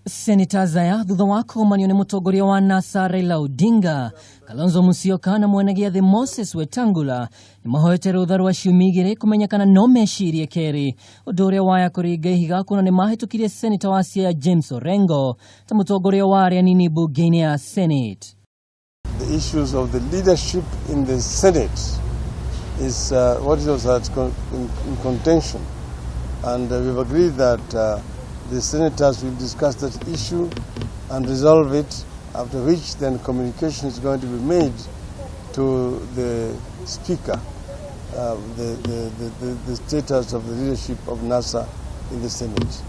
Seneta Zaya thutha wa kũgomanio nĩ mũtongoria wa NASA Raila Odinga, Kalonzo Musyoka na mwene gĩathĩ Moses Wetangula nĩ mahoete rũtha rwa ciumia igĩrĩ kũmenya kana no mecirie kerĩ ũndũ ũrĩa waya kũringa ihiga kuona nĩ mahĩtũkirie seneta wa Siaya James Orengo ta mũtongoria wa arĩa anini mbunge-inĩ ya Senate. The issues of the leadership in the Senate is what is at in contention. And we've agreed that the senators will discuss that issue and resolve it, after which then communication is going to be made to the Speaker, the status of the leadership of NASA in the Senate.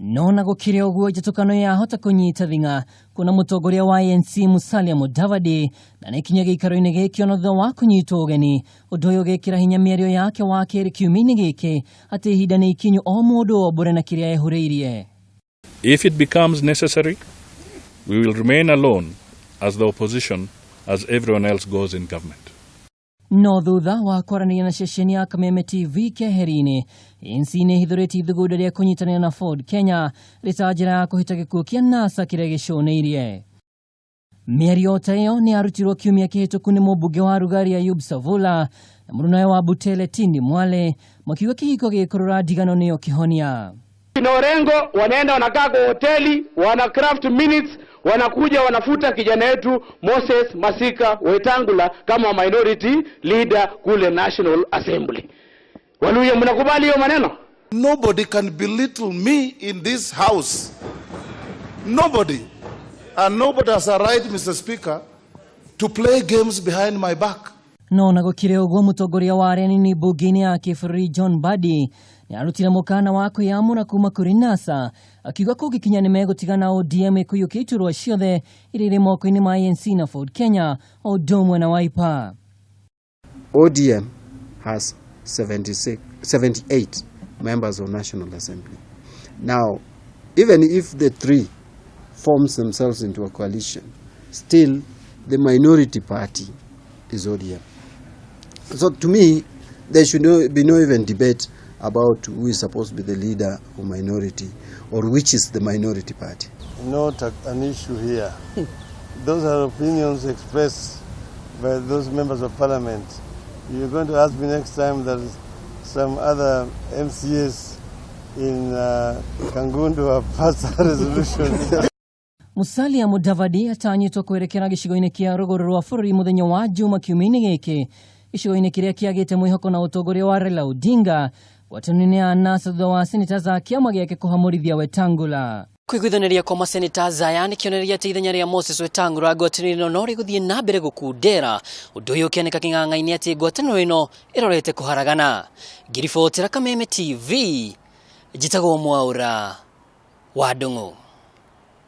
No na gũkĩrĩ ũguo, njatũkano yahota kũnyita thing'a kuona mũtongoria wa ANC Musalia Mudavadi na nĩ kinya gĩikaro-inĩ gĩkĩ ona thutha wa kũnyitwo ũgeni. Ũndũ ũyũ ũgĩkĩra hinya mĩario yake wa kerĩ kiumia-inĩ gĩkĩ atĩ ihinda nĩ ikinyu o mũndũ ombũre na kĩrĩa ehũrĩirie. If it becomes necessary, we will remain alone as the opposition as everyone else goes in government. No thutha wa kwaranĩria na ceceni ya Kameme TV keheri-inĩ, ANC nĩ ĩhithũrĩtie ithugunda rĩa kũnyitanĩra na Ford Kenya rĩta njĩra ya kũhĩta gĩkuũ kĩa NASA kĩrĩa gĩcũnĩirie. Mĩario ta ĩyo nĩ yarutirwo kiumia kĩhĩtũku nĩ mũmbunge wa Rugari Ayub Savula na mũrunawe wa Butele Tindi Mwale, makiuga kĩhiko gĩkũrũra ndigano nĩyo kĩhonia. Na Orengo wanaenda wanakaa kwa hoteli, wana craft minutes, wanakuja wanafuta kijana yetu Moses Masika Wetangula kama minority leader kule National Assembly. Waluhya, mnakubali hiyo maneno? Nobody can belittle me in this house. Nobody. And nobody has a right, Mr. Speaker, to play games behind my back. No na gũkĩrĩ ũguo, mũtongoria wa arĩa anini mbunge-inĩ ya kĩbũrũri John Mbadi nĩ arutire mũkana wa kwĩyamũra kuma kũrĩ NASA, akiuga kũngĩkinya nĩ megũtigana ODM ĩkũiyũkia iturwa ciothe iria irĩ moko-inĩ ma ANC na Ford Kenya o ũndũ ũmwe na Wiper. ODM has 76, 78 members of National Assembly. Now, even if the three forms themselves into a coalition, still the minority party is ODM. So to me, there should be no even debate about who is supposed to be the leader of minority or which is the minority party. Not an issue here. Those are opinions expressed by those members of parliament. You're going to ask me next time that some other MCAs in Kangundo have passed a resolution. Musalia Mudavadi atanyĩtwo kwerekera gĩcigo-inĩ kĩa rũgũrũ rwa bũrũri mũthenya wa Juma kiumia-inĩ gĩkĩ, gĩcigo-inĩ kĩrĩa kĩagĩte mwĩhoko na ũtongoria wa Raila Odinga ngwatanĩro ya NASA thutha wa seneta za kĩama gĩake kũhamũrithia Wetangula. Kũiguithanĩria kwa maseneta aya nĩ kĩonereria atĩ ithenya rĩa Moses Wetangula ngwatanĩro ĩno no rĩgũthiĩ na mbere gũkundera, ũndũ ũyũ ũkĩoneka kĩng'ang'a-inĩ atĩ ngwatanĩro ĩno ĩrorete kũharagana. Ngĩribotera Kameme TV, njĩtagwo Mwaũra wa Ndung'u.